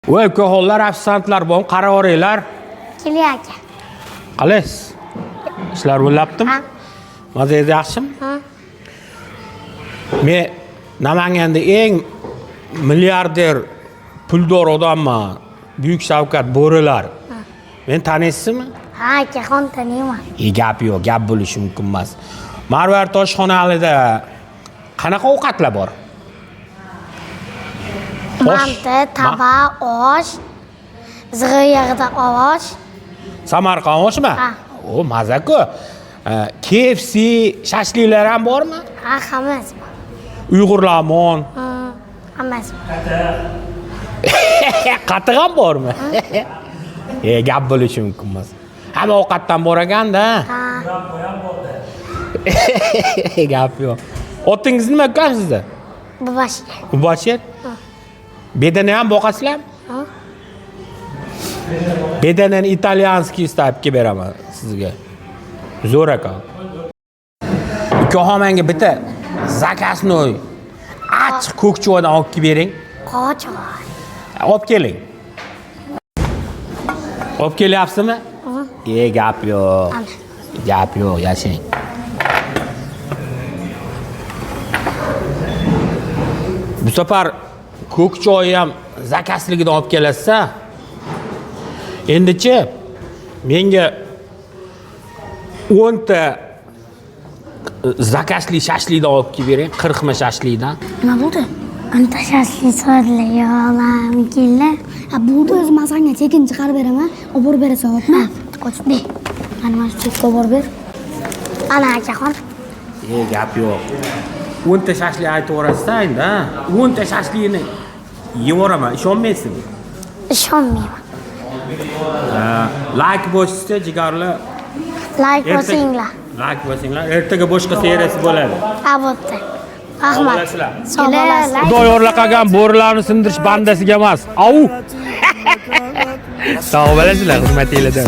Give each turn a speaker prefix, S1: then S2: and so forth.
S1: Voy, ukaxonlar, ofitsiantlar bor, qaravoringlar.
S2: Keling aka.
S1: Qalaysiz? Ishlar bo'lyaptimi?
S2: Ha.
S1: Mazangiz yaxshimi?
S2: Ha.
S1: Men Namanganda eng milliarder puldor odamman. Buyuk Shavkat bo'rilar. Meni taniysizmi?
S2: Ha, akaxon taniyman.
S1: Gap yo'q, gap bo'lishi mumkin emas. Marvarid oshxonalida qanaqa ovqatlar bor? Osh.
S2: Manti, tava, osh, zig'ir yog'ida osh.
S1: Samarqand oshmi?
S2: Ha.
S1: O, maza-ku. KFC, shashliklar ham bormi?
S2: Ha, hammasi bor.
S1: Uyg'ur lamon,
S2: Ha, hammasi bor.
S1: qatiq ham bormi? Gap bo'lishi mumkin emas. Hamma ovqatdan bor ekanda.
S2: Ha.
S1: Gap yo'q. Otingiz nima ekan sizni?
S2: Bobashga.
S1: Mubashir? Bedana ham boqasizlarmi?
S2: Ha.
S1: Bedanani итальянский stavka beraman sizga. Zo'r ekan. Ukaxon, menga bitta заказной achchiq ko'k choydan olib kelib bering.
S2: Qochoq.
S1: Olib keling. Olib kelyapsizmi? Gap yo'q.
S2: Ana.
S1: Gap yo'q, yashang. Bu safar ko'k choy ham zakazligidan olib kelasiz. Endichi menga 10 ta zakazli shashlikdan olib kelib bering, 40 ma shashlikdan.
S2: Nima bo'ldi? Anta shashlik so'radilar, yog'lam keldi.
S3: Ha, bo'ldi, o'zi man sanga tekin chiqarib beraman, olib borib berasan, hopmi?
S2: Qochib ber.
S3: Mana shu chekka olib borib ber.
S2: Ana akaxon.
S1: Gap yo'q. 10 ta shashlik aytaverasiz endi, ha? 10 ta shashlikni yevoraman, ishonmaysizmi?
S2: Ishonmayman.
S1: Like bosishsa jigarlar.
S2: Like bosinglar.
S1: Like bosinglar. Ertaga boshqa seriyasi bo'ladi.
S2: Ha, bo'pti. Rahmat.
S1: Bo'lasizlar.
S2: Sog' bo'lasizlar.
S1: Xudo yo'rlaqagan bo'rilarni sindirish bandasiga emas. Au! Sog' bo'lasizlar, hurmatinglardan.